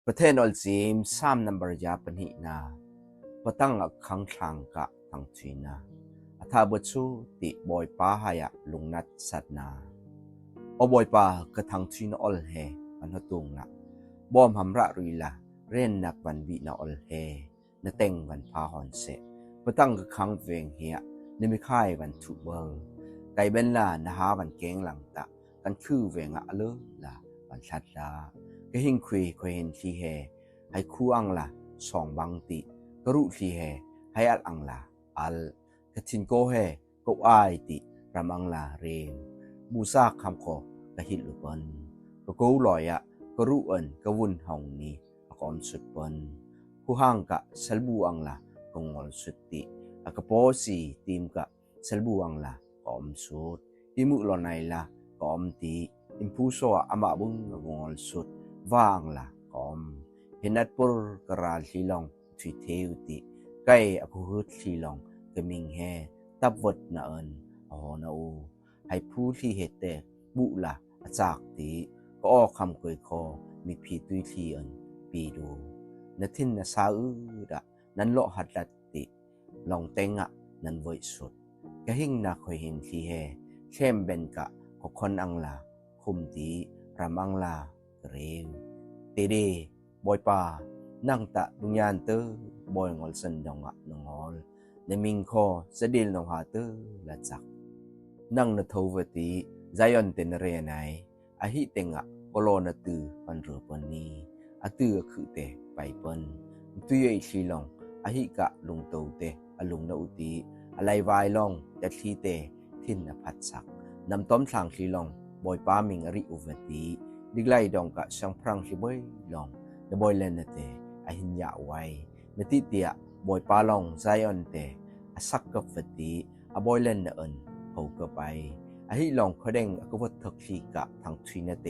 ປະເທນອອນຊີມ ຊາມນຳບາລະຍາປະນິນາ ປະຕັງອະຄັງທາງກະທັງທີນາ ອະທາເບິດຊູຕິ ບອຍປາຫາຍະລຸງນັດສັດນາ ອອບອຍປາກະທັງທີນາອອລແຮ ວັນຮະຕຸງລະ ບອມຫຳລະລຸຍລາ ເຣນນັກວັນວິນາອອລແຮ ນະແຕັງວັນພາຫອນເສ ປະຕັງກະຄັງເວງເຮຍ ນະມິຄາຍວັນທຸເບິລ ໄກເບັນລາ ນະຫາວັນແກງລັງຕະ ກັນຄືເວງອະເລີລາ ວັນທັດລາ ກະຫິງຄຸຍ ຄອຍເຫັນທີແຮ ໄຮຄູອັງລາ ສອງບັງຕິ ກະລຸທີແຮ ໄຮອັດອັງລາ ອັລ ກະທິນໂກແຮ ກົບອາຍຕິ ຣຳອັງລາ ເຣວ ບູຊາຄຳຄໍ ກະຫິດລຸເປິນ ກະໂກລອຍອະ ກະລຸເອິນ ກະວຸນຫົງນີ ອາກອມສຸດເປິນ ຄູຫາງກະ ສະລະບູອັງລາ ກະງົອນສຸດຕິ ອາກະໂປຊີ ຕີມກະ ສະລະບູອັງລາ ກອມສຸດ ອີມືລໍໄນລາ ກອມຕິ ອິມພູໂຊອະ ອາມະບຶງ ອາກອງອນສຸດ ວາອັງລາ ກອມ ເຫັນອັດປຸລກະຣາລີລອງ ທຸຍເທວຕິ ໄກອາກຸຫືດລີລອງ ກະມິງແຮ ຕັບເວີດນະເອິນ ອາຫໍນະອູ ໄຮພູລີເຮເຕ ບຸລາ ອາຈາກຕິ ກະອໍຄຳກົຍຄໍ ມີພີຕຸຍລີເອິນ ປີດູ ນະທິນນະຊາອືດະ ນັນໂລະຫັດລັດຕິ ລອງເຕັງອະ ນັນເວີຍສຸດ ກະຫິງນາຄອຍເຫັນທີແຮ ເຄມເບັນກະ ກະຄອນອັງລາ ຄຸມຕິ ຣຳອັງລາ ກະເຣວ ເຕເດ ບອຍປາ ນັງຕະດຸງຍານເຕີ ບອຍງອນສັນດອງອະ ນະງອນ ນະມິງຄໍ ສະດິລນົຫາເຕີ ລະຈັກ ນັງນະໂທວະຕິ ໄຊອອນເຕນະເຣໄນ ອະຫິເຕັງອະ ໂກໂລນະຕື ປັນເຣເປິນນີ ອະຕືອະຄຶເຕ ໄປເປິນ ຕຸຍເອຊີລອງ ອະຫິກະລຸງໂຕເຕ ອະລຸງນະອຸຕິ ອະໄລວາຍລອງ ຈັດທີເຕ ທິນອະພັດສັກ ນຳຕ້ອມທາງທີລອງ ບອຍປາມິງອະລິອຸວະຕິ ດິກໄລດອງກະ ຊຽງພລັງທີເບົຍລອງ ນະບອຍແລນນະເຕ ອະຫິນຍະໄວ ນະຕິເຕຍ ບອຍປາລອງ ໄຊອອນເຕ ອະສັກກະວະຕິ ອະບອຍແລນນະເອິນ ເຮົາກະໄປ ອະຫິລອງ ຄະເດັງ ອະກະເວີດເທິກທີກະ ທັງທຸຍນະເຕ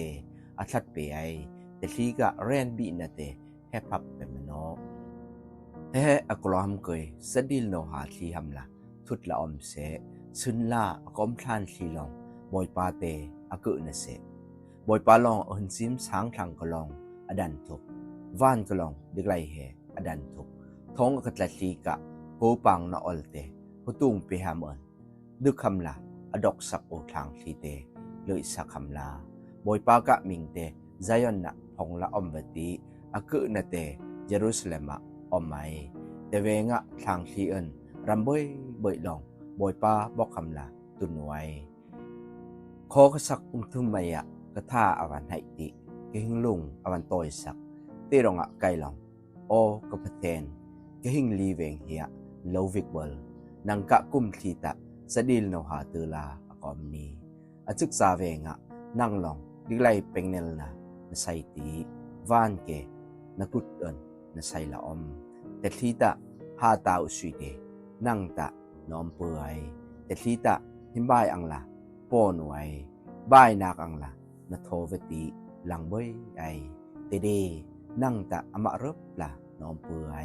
ອະທັດເປໄອ ແຕ່ທີກະ ແຣນບິນະເຕ ແຮພັບເປມະໂນ ແຮອະກຣອມເກີຍ ສະດິລໂນຫາທີຫຳລາ ທຸດລະອອມເສ ຊຶນລາ ອາກອມທານທີລອງ ບອຍປາເຕ ອາເກີນະເສ ບອຍປາລອງ ອາເຫີນຊິມ ສາງທາງກະລອງ ອາດັນທຸກ ວານກະລອງ ດິກໄລແຮ ອາດັນທຸກ ທອງອາກະຕະທີກະ ໂກປາງນະອອລເຕ ໂຄຕຸງເປຫາມເອີນ ດຶກຄຳລາ ອາດອກສັກໂອທາງທີເຕ ເລີຍສະຄຳລາ ບອຍປາກະມິງເຕ ໄຊອອນນະ ພອງລະອອມວະຕິ ອາເກີນະເຕ ເຢຣູຊາເລັມອະ ອອມໄມ ແຕ່ເວງະ ທາງທີເອີນ ຣຳເບີຍເບີຍລອງ ບອຍປາບອກຄຳລາ ຕຸນໄວ ຂໍກະສັກອຸມທຸມໄມຍະ ກະທາອາວັນໄຫຕິ ກະຫິງລຸງອາວັນຕອຍສັກ ເຕຣອງອະໄກລອງ ອໍກະພະແທນ ກະຫິງລີເວງເຮຍ ໂລວິກເບີລ ນັງກະກຸມທີຕະ ສະດີລໂນຫາເຕີລາ ອາກອມນີ ອາຊຶກສາເວງະ ນັງລອງ ດິກໄລເປັງເນລນາ ນະໄຊຕິ ວານເກ ນະກຸດເອິນ ນະໄຊລະອອມ ແຕ່ທີຕະ ຫາຕາອຸຊຸຍເດ ນັງຕະ ນອມເປີໄອ ແຕ່ທີຕະ ຫິມບາຍອັງລາ ໂປນໄວ ບາຍນາກອັງລາ ນະໂທເວຕິ ລັງເບີຍໄອ ເຕເດ ນັງຕະ ອະມະເຣິບລາ ນອມເປີໄອ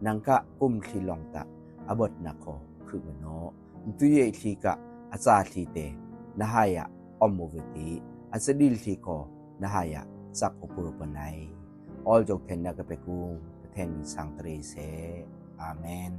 ນັງກະກຸມທີລອງຕະ ອາເບີດນະໂຄ ຄືມະໂນ ນະຕຸຍເອທີກະ ອາຈາທີເຕ ນະຫາຍະ ອອມໂມເວຕິ ອາສະດີລທີໂຄ ນະຫາຍະ ຈັກໂອເປີປະໄນ ອອລຈົກເທນນະກະເປກຸງ ປະເທນມິງສັງຕະເຣເຊ ອາເມນ.